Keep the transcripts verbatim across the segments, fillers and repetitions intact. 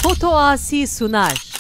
Foto Asi sunar.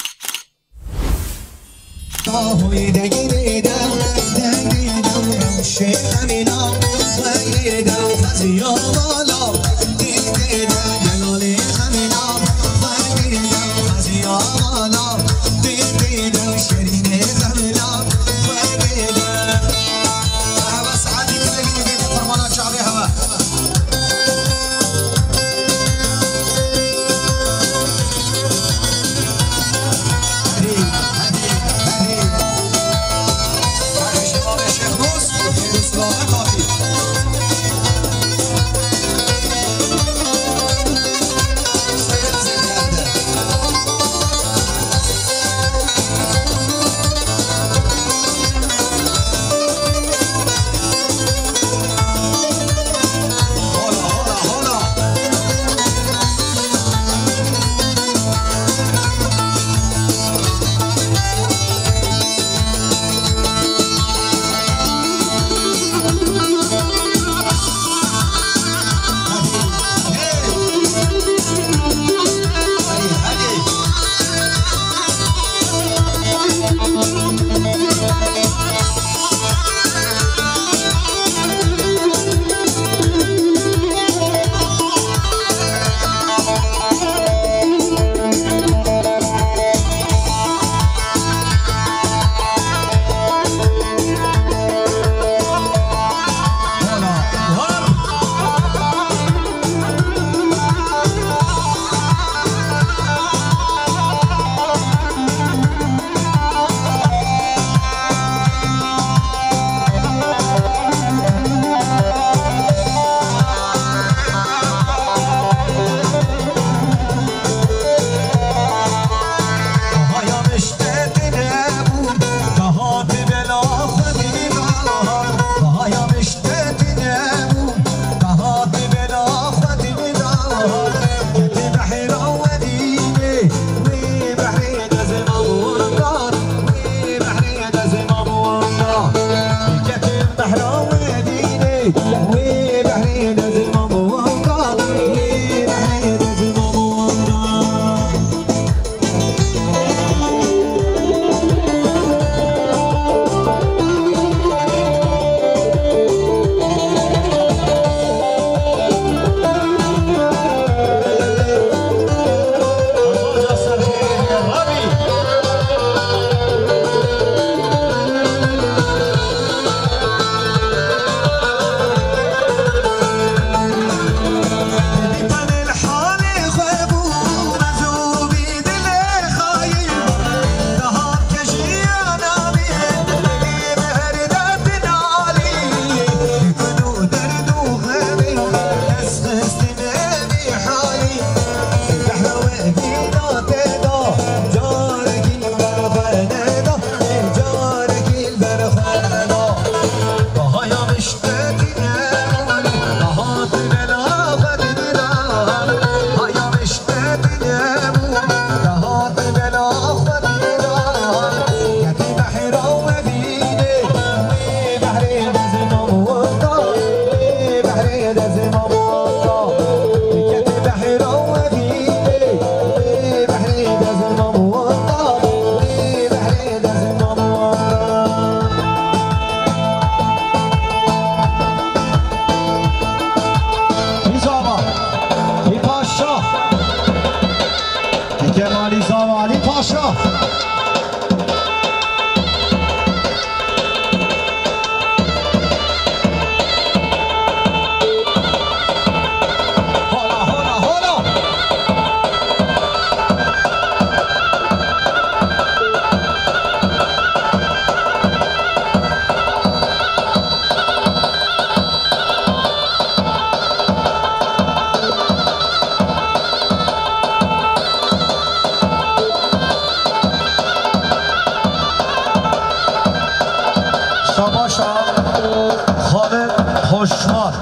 Îzama, Î Paşa. Kemal Îzama, Î Paşa. Hola, hola, hola. Şabaşa Xalid Hoşmar.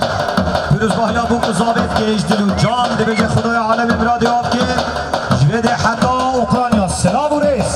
Pîrozbahiya bû ku zavêt ke ji dil û can dibêje Xwedaya alemê miradê wan bike. Ji vê dê heta Ukrayna. Selav û rêz.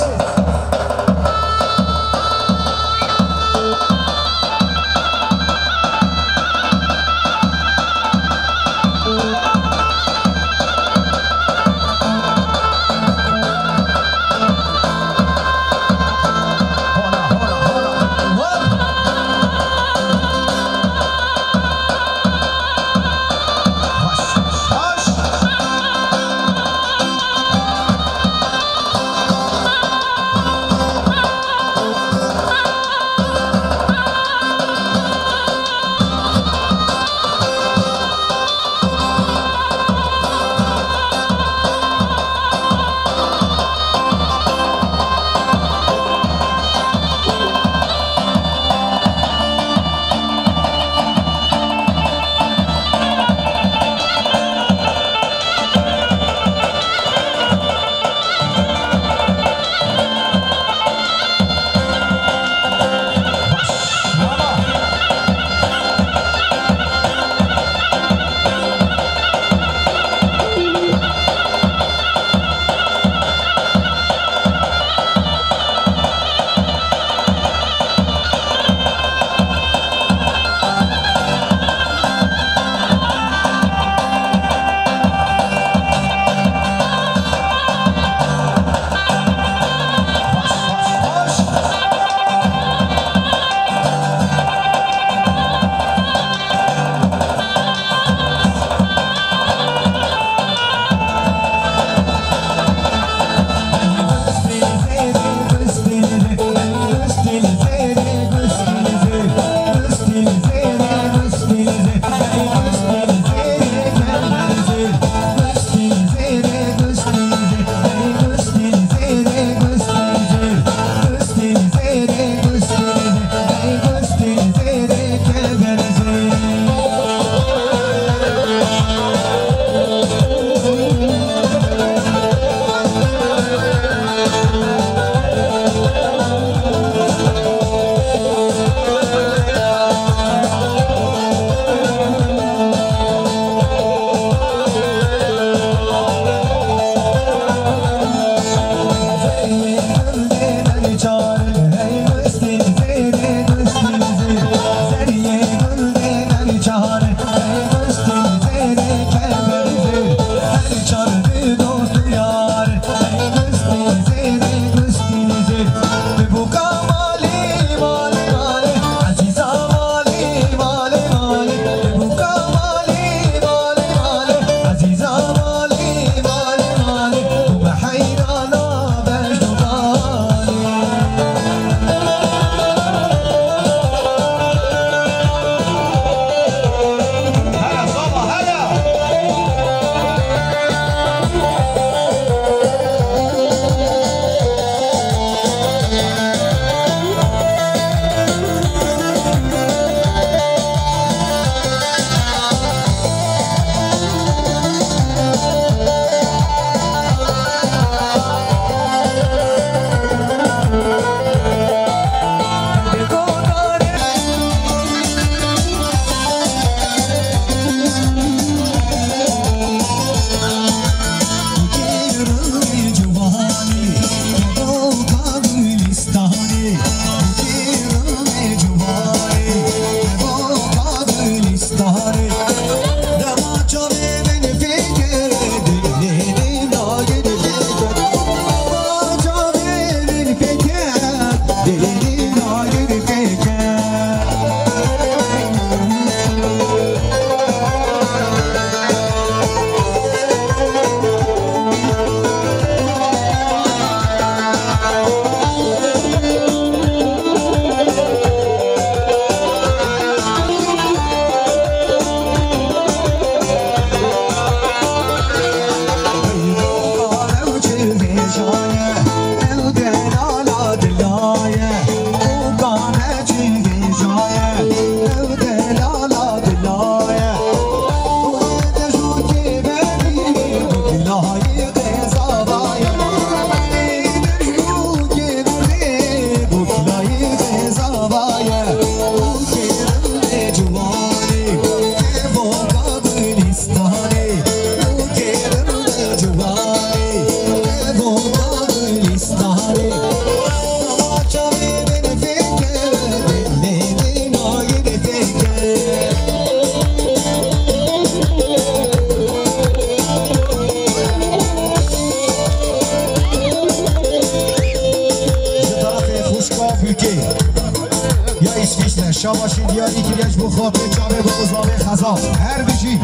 Çabaşî diyarî kiriye ji bo xatirê çavê bo bizavê xezal. Her bijî.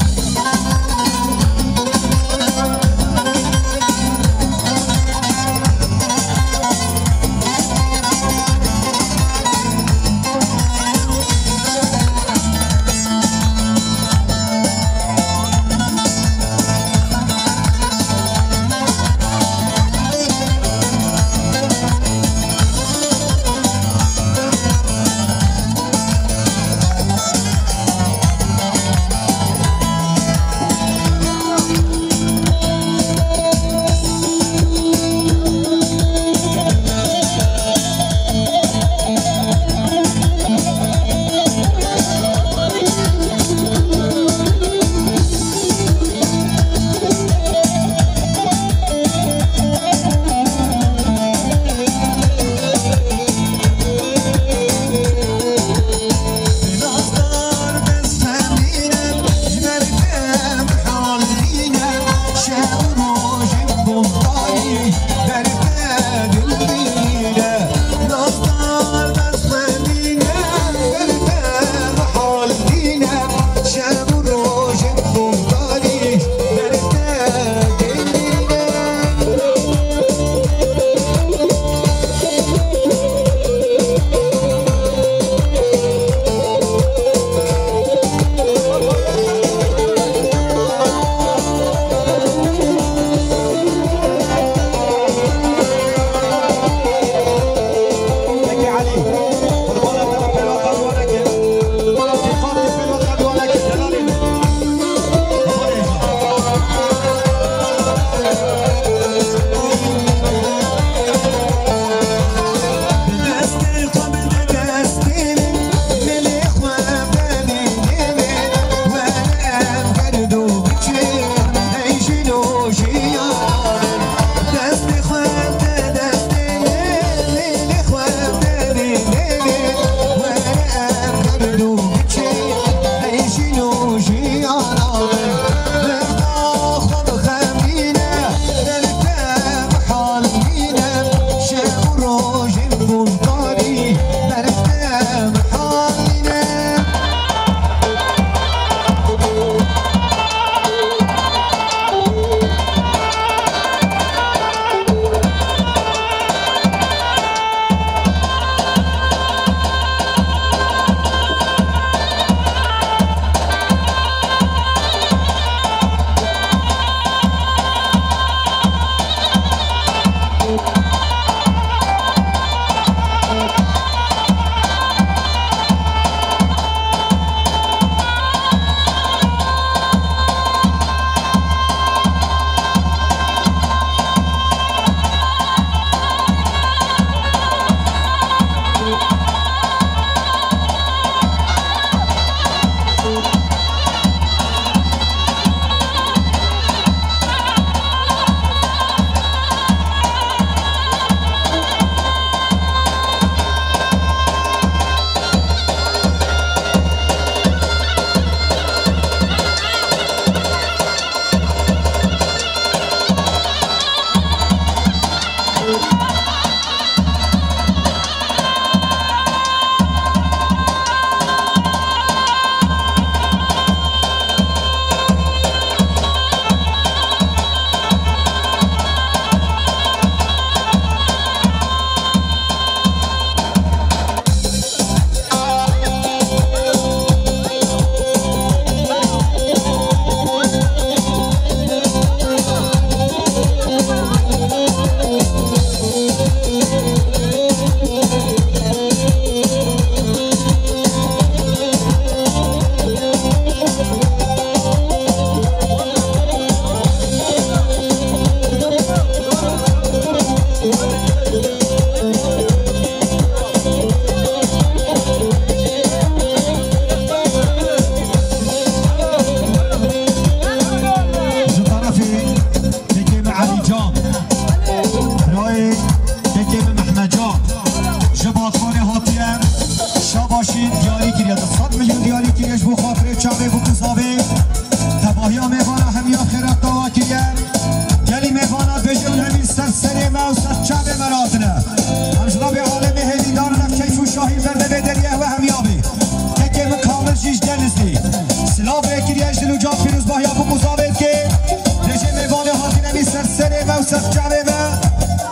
Ser serê me û ser çavê me,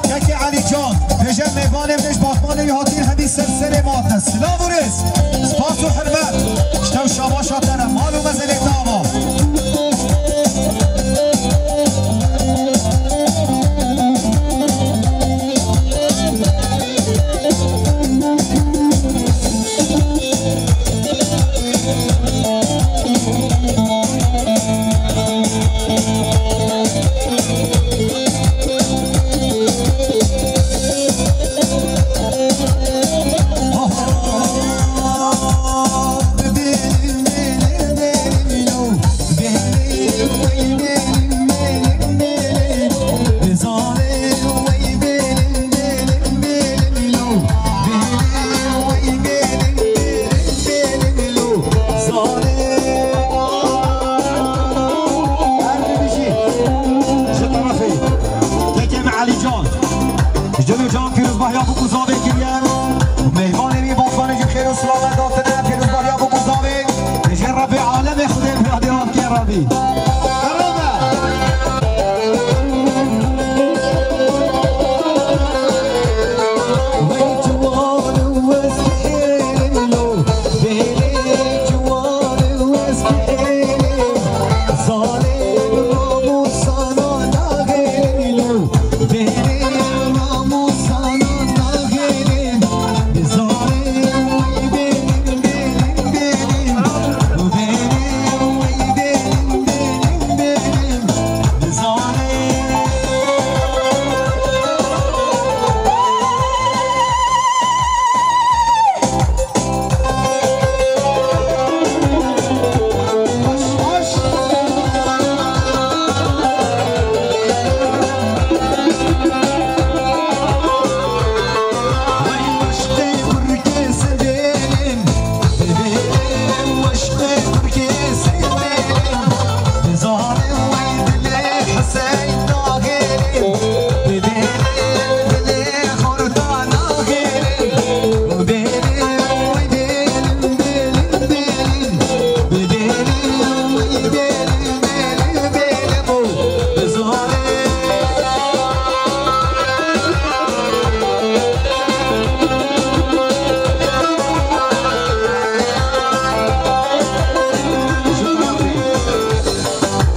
Kekê Elî Can, bêje mêvanê me ji Batmanê wî hatîn hemî ser serê me hatine. Silav û rêz, spas û hurmet. Ji te û şabaşa te re, mal û mezelê te ava. Ji terefê Kekê me Elî Can, ji dil û can pîrozbahiya bûk û zavê kiriye. Mêvanê wî Batmanê jî xêr û silamet datine, pîrozbahiya bûk û zavê. Ji Rebbê alemê Xwedê miradê wan bike Rebbî. Beraber. Wey ciwan û wez êlin lo, bêlê ciwan û wez êlin. Zalim namusana naxêlin lo, bêlê namusana naxêlin. Zalim wey bêlin, bêlin, bêlin.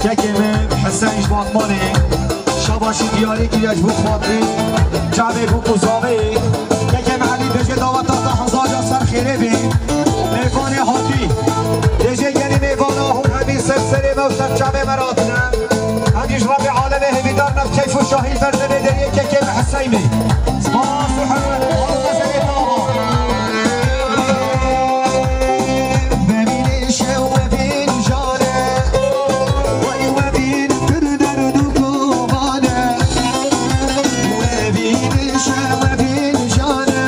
Kekê me Hesen ji Batmanê, şabaşî diyarî kiriye ji bo xatirê çavê bûk û zavê. Kekê me Elî bêje daweta te hezar car ser xêrê bê. Mêvanê hatî. Bêje gelî mêvana hûn hemî ser serê me û ser çavê me re hatine. Hemî ji Rebbê alemê hêvîdar me bi keyf û şahî li ber devê deriyê Kekê me Heseyînê. Spas û hurmet. Al mezelê te ava. Bemîne şew webîn jare. Wey webîn pir derd û kovane. Webîn şew webîn jare.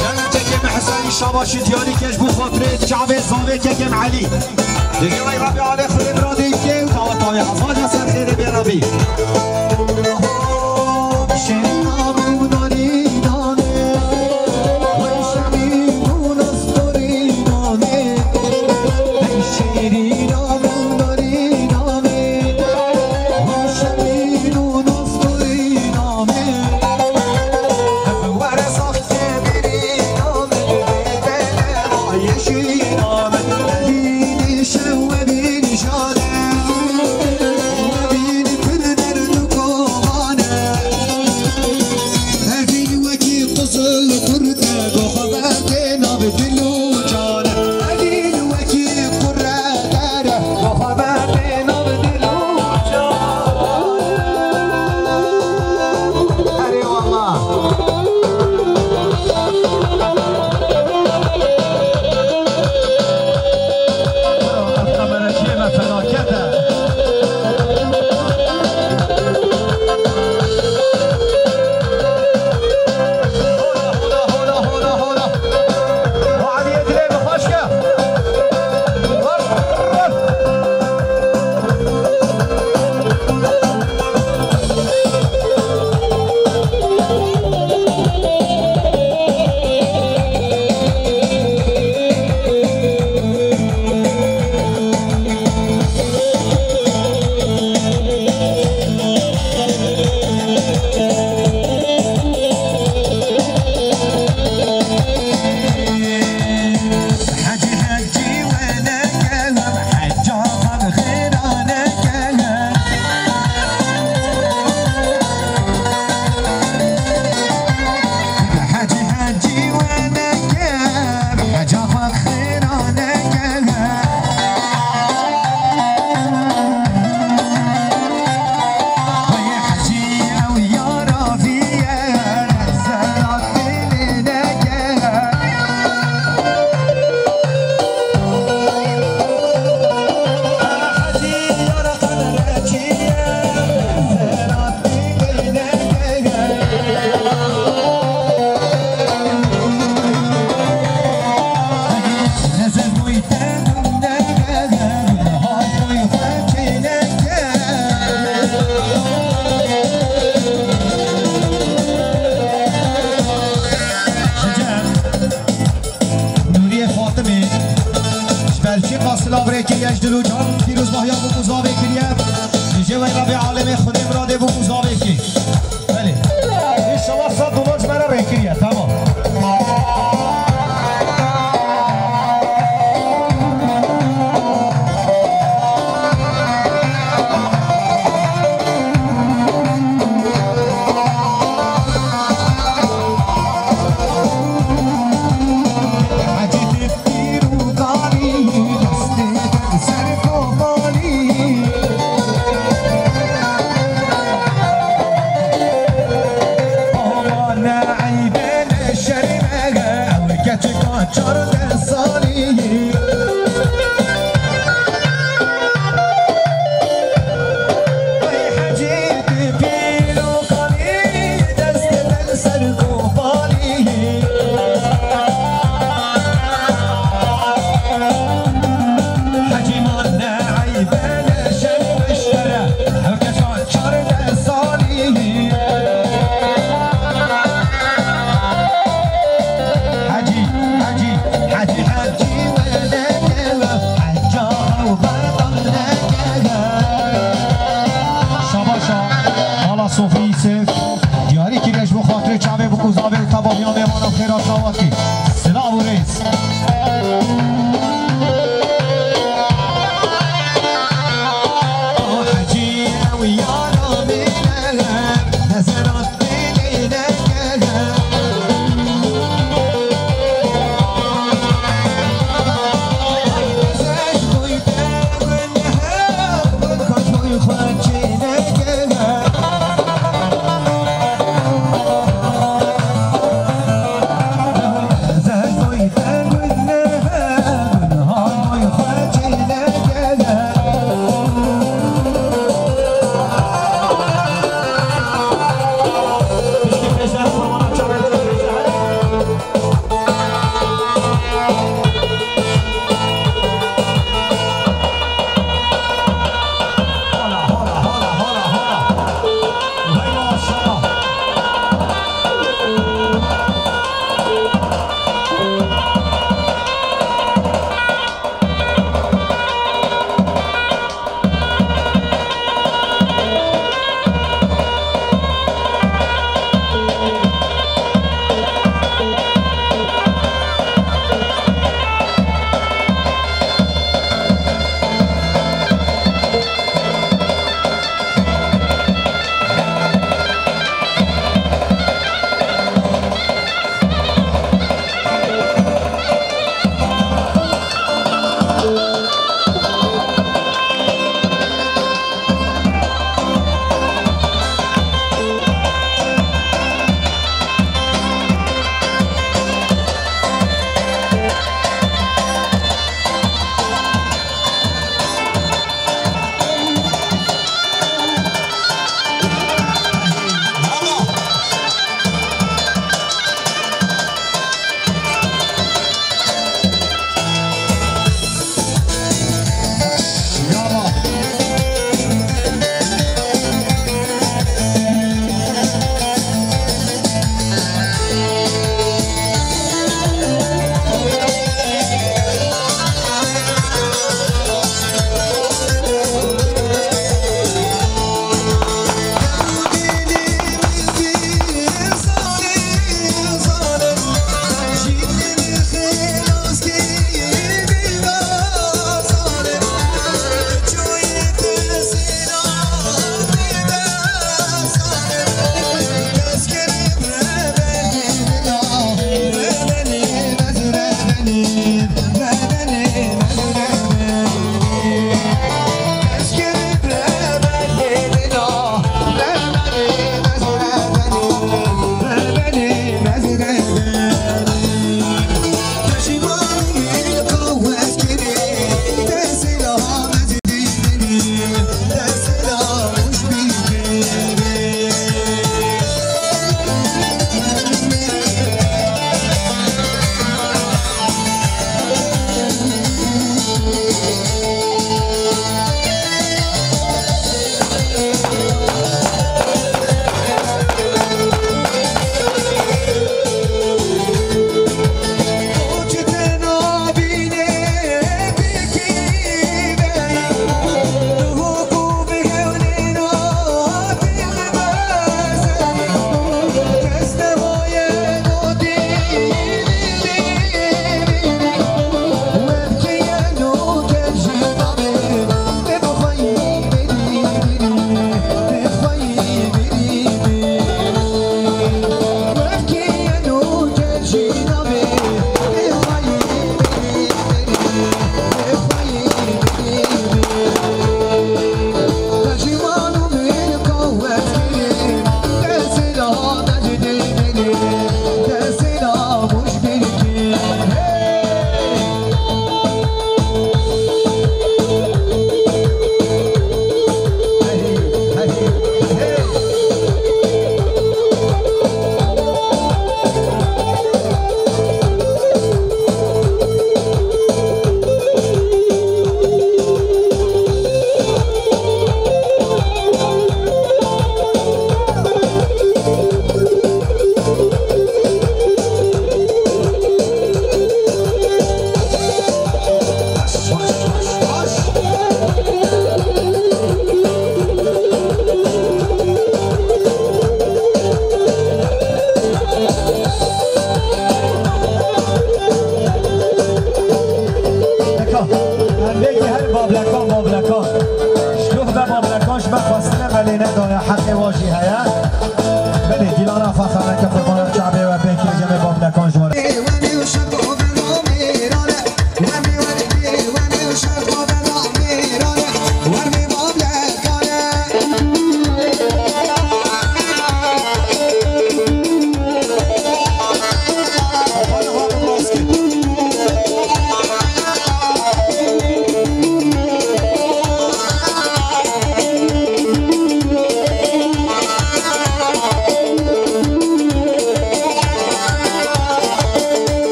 Cem Kekê me Heseyî şabaşî diyarî ke ji bo xatirê çavê zavê Kekê me Elî. Dêje wey Rebbê alê Xwedê miradê bike û daweta wê hezar car ser xêrê bê Rebbî. Her çi qasila birê kiriye ji dil û can, pîrozbahiya bû ku zavê kiriye. Ji cê wey Rebê alemê Xwedê miradê bû ku zavê kê. Belê. Înşallah sed dolar ji me re rê kiriye. Tamam.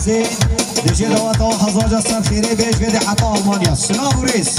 Dijê daweta hezar ca ser xêrê bêj vedê heta Almanya. Silav û rêz.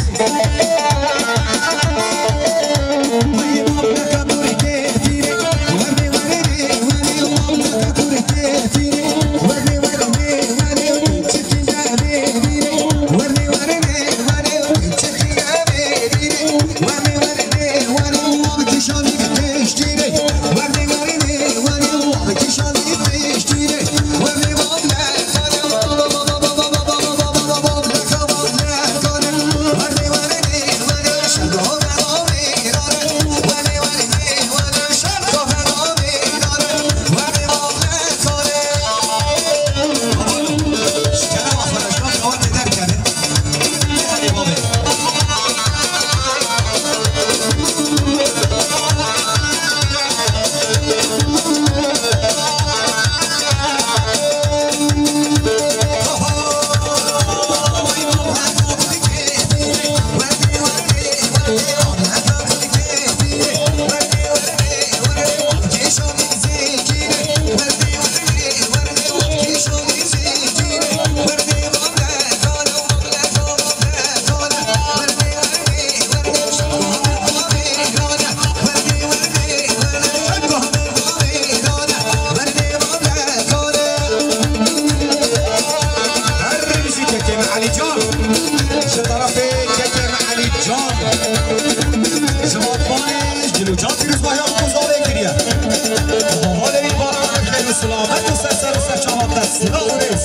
Her bijî kekê me Elî Can. Ji terefê kekê me Elî Can. Ji Batmanê, ji Gilûcan pîrozbahiya bi ku zavê kiriye. Hevalê wî Batmanê xêr û silamet û ser ser û ser çavan te silav û rêz.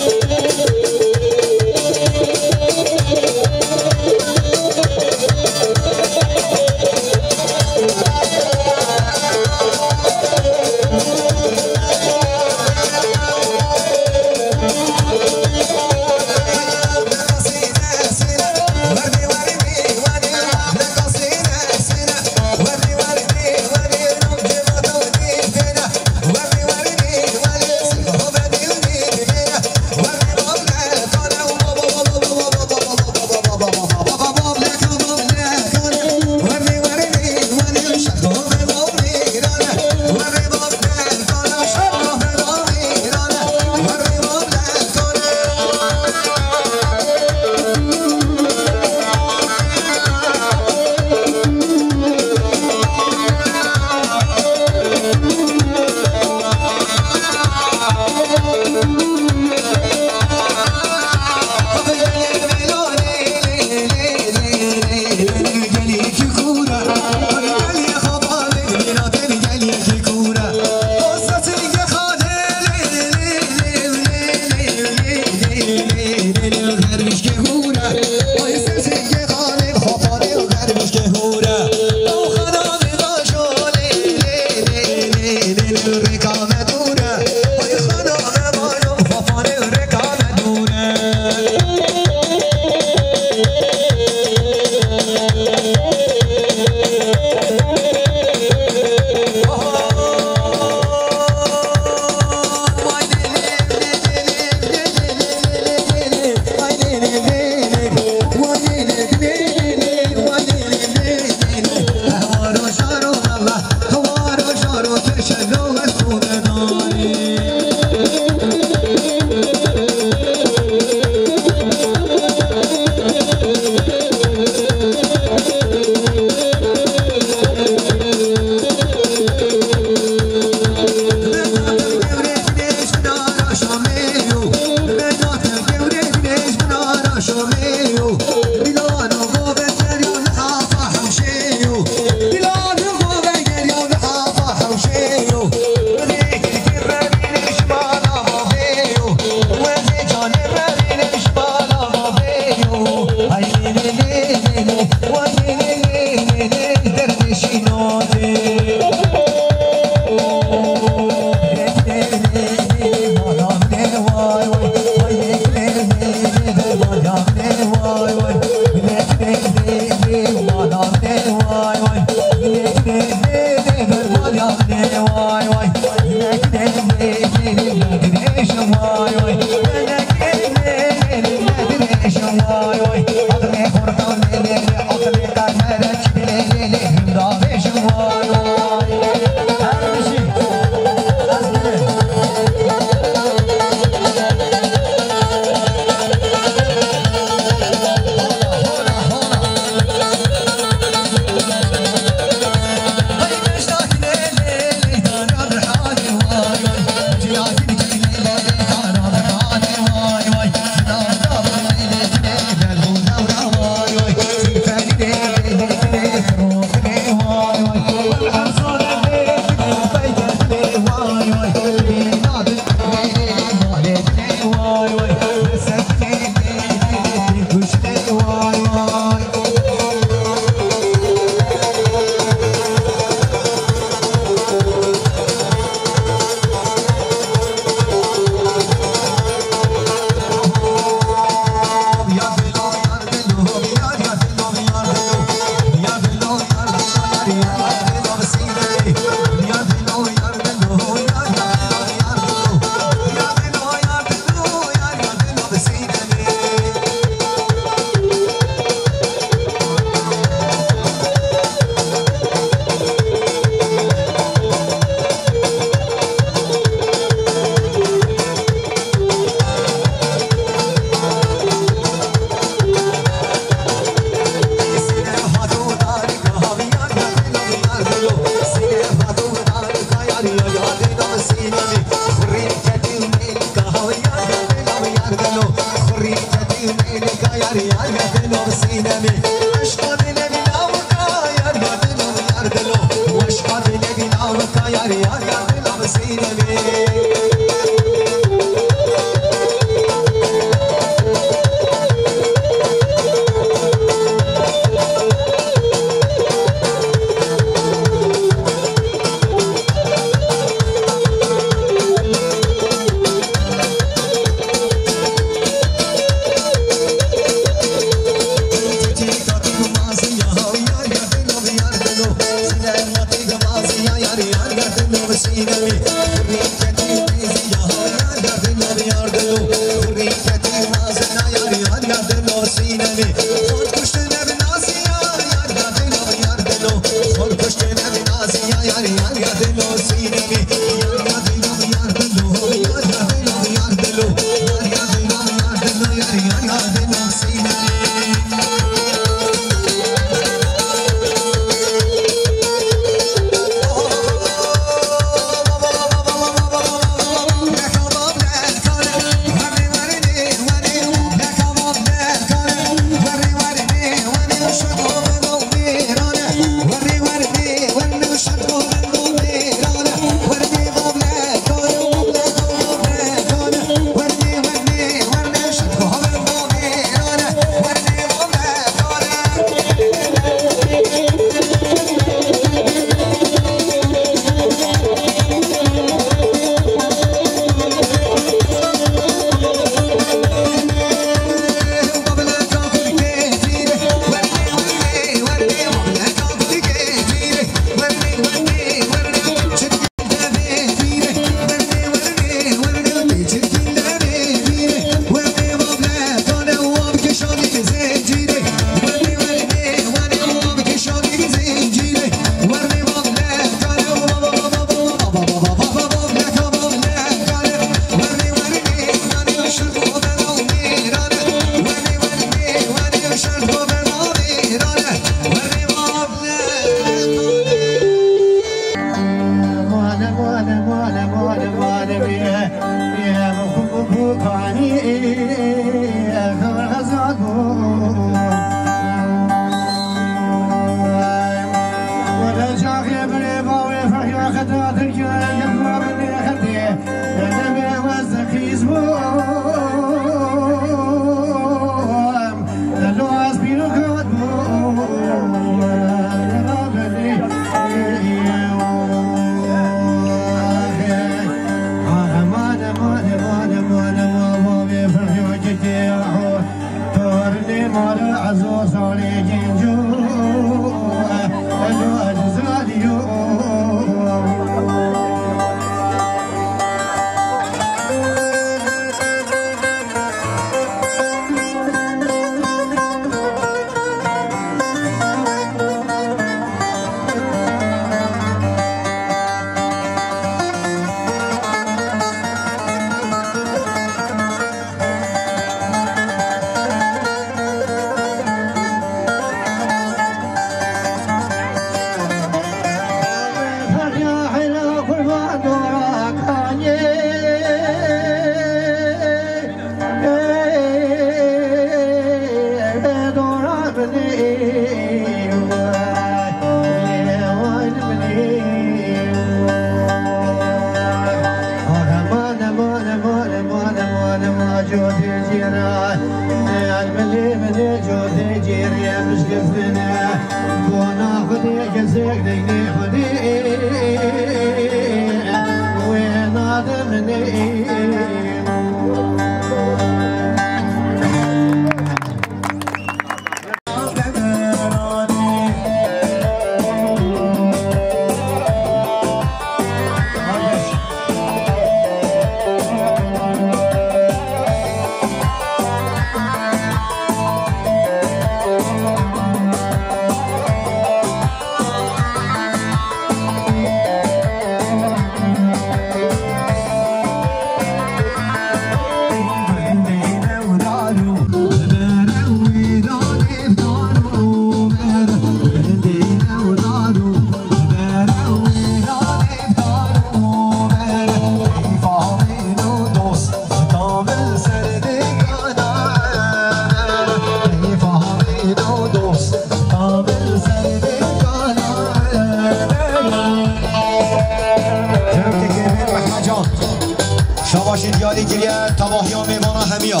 Şîn diyarî kiriye, tevahiya mêvana hemiya.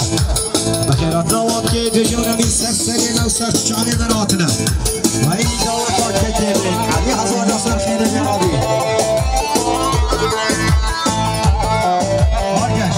Bi xêratina wan kê dê jî û nemî ser serê me û ser çavê me hatine. Vay daweta kekê me. Elî hezar da ser xêrê me rabî. Margeş.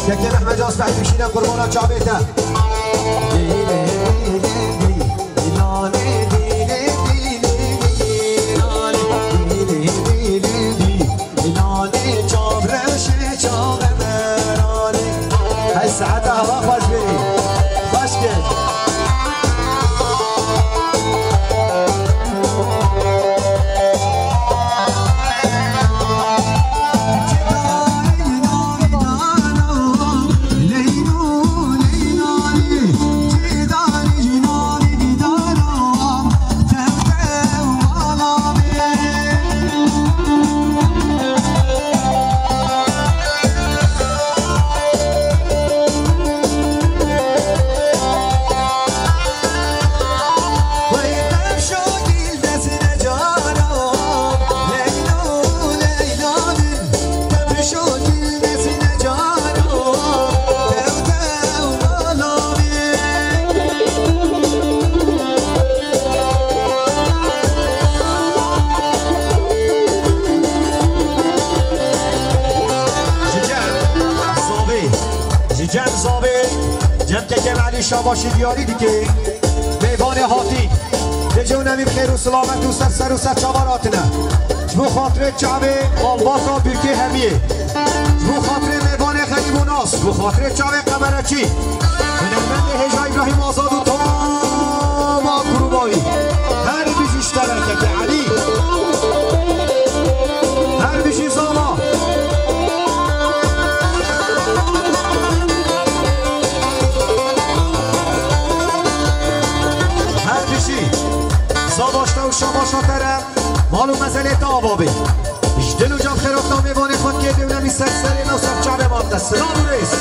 Yekê Mehmet Can Spehî bişîne qurbana çavê te. Hey, saeta hava xweş bê. Xweş kir. Ji cem zavê, ji cem zavê, cem kekem Elî şabaşî diyarî dike. Mêvanê hatî, dê jî û nemî bi xêr û silamet û ser ser û ser çavan hatine. Ji bo xatirê çavê malbata Bûrkê Hemiyê. Ji bo xatirê mêvanê xerîb û nas, ji bo xatirê çavê Qemereçî. Hunermendê hêja Îbrahîm Azad û toma grûba wî. Her bijî ji te re keke Elî. Her bijî zava. Her bijî. Savaşta û şabaşa te re. Mal û mezelê te ava bê. Ji dil û can xêrata mêvanê xwe kê dê û nemî ser serê me û ser çavê me te. Silav û rêz.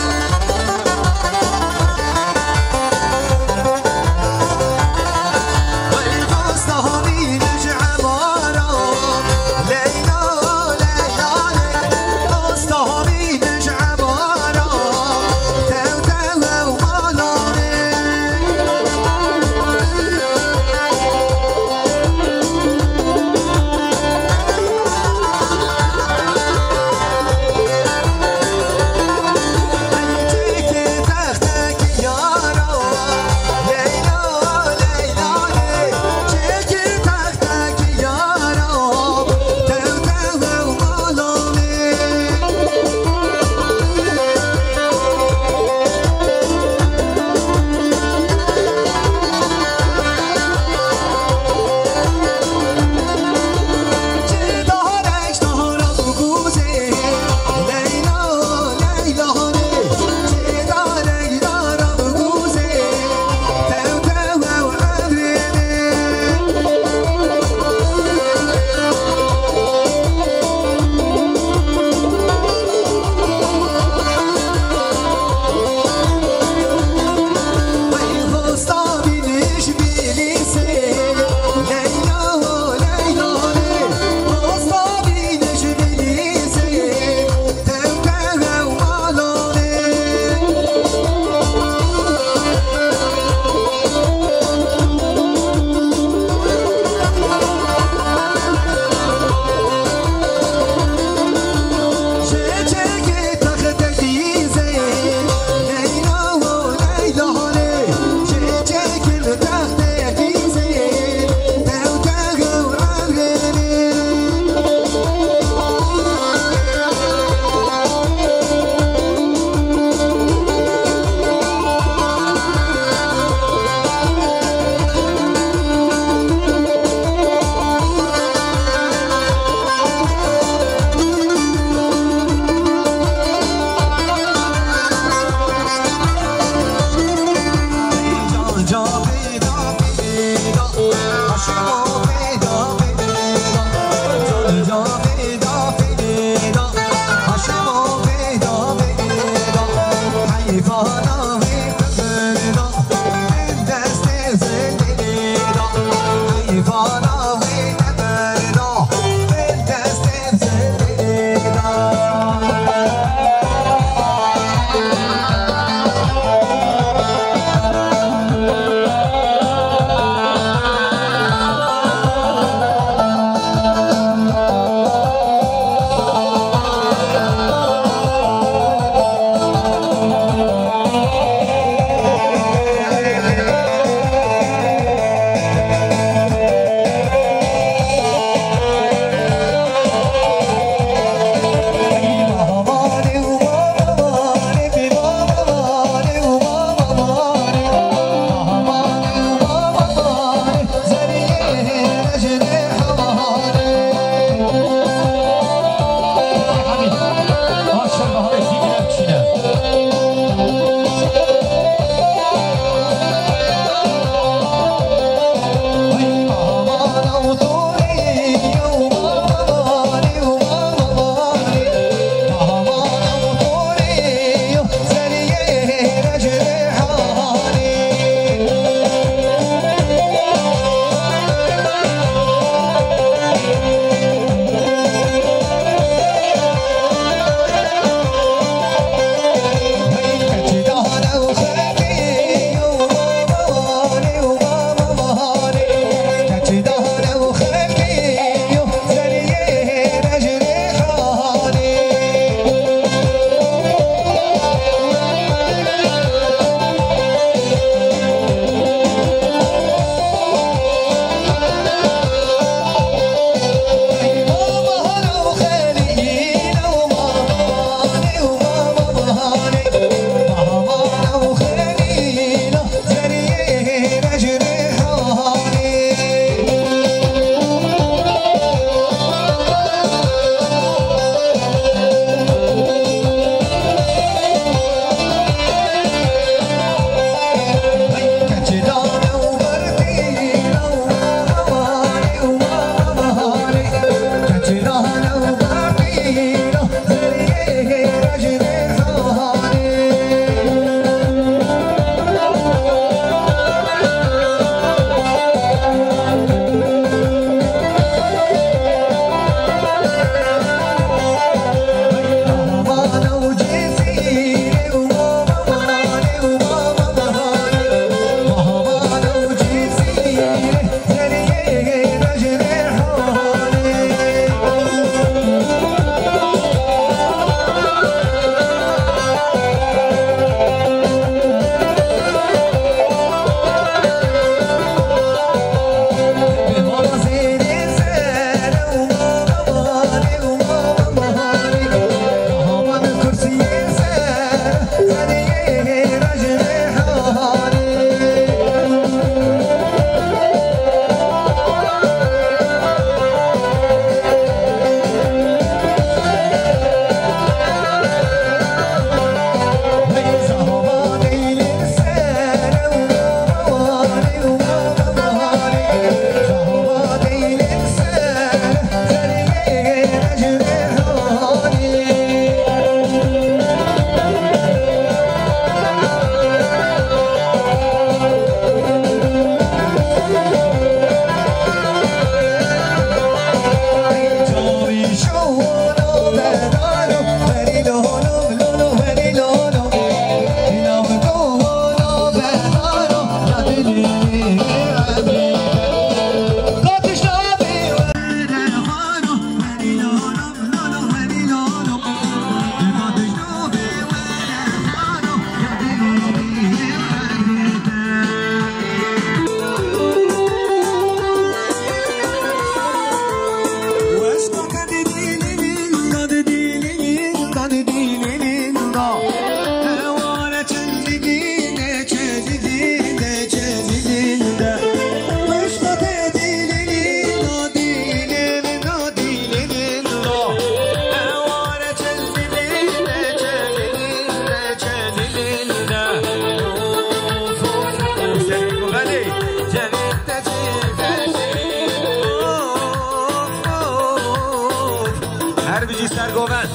Bijî sergovend.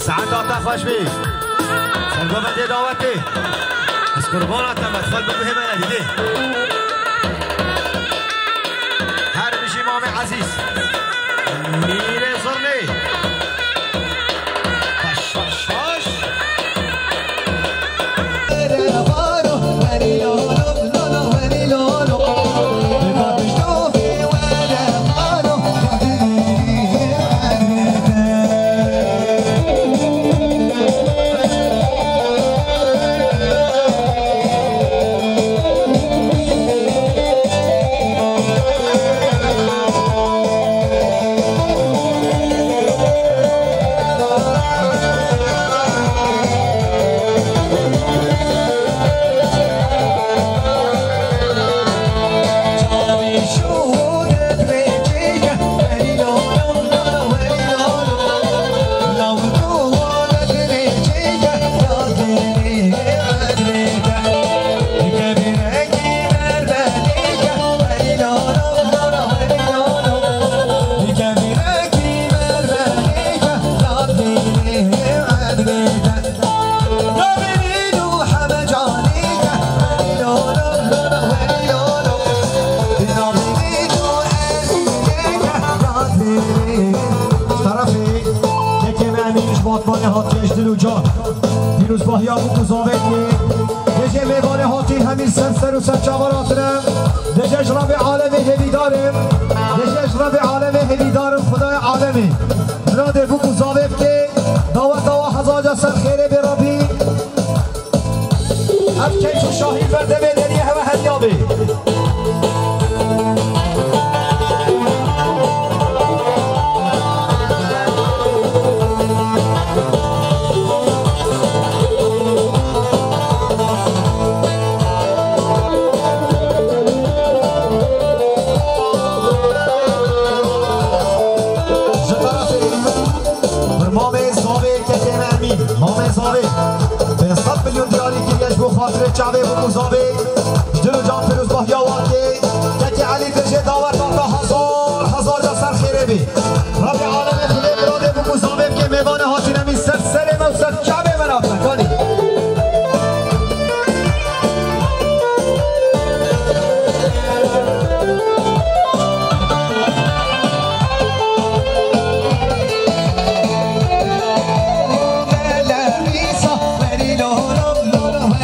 Saeta te xweş bî. Sergovendê dawetê. Ez qurbana te me, dixwel biguhê me ne dîdê. Her bijî Mamê Ezîz. Mîrê Zirnê. Baş, baş, baş. Terefê yekê me Emîn ji Batmanê hatiye ji dil û can. Pîrozbahiya bûk û zavêt wê. Dê jê mêvanê hatî hemî ser ser û ser çavan hatine. Dê jê ji Rebbê alemê hêvîdar im. Dê jê ji Rebbê alemê hêvîdar im, Xwedayê alemê. Miradê bûk û zavê bike. Daweta wa hezar ca ser xêrê bê Rebbî. Ev keyf û şahî ber demê deriyê hewe heriya bê. Ji terefê Mamê Zavê, kekê me Emîn, Mamê Zavê, pênc sed milyon diyarî kiriye ji bo xatirê çavê bûk û zavê.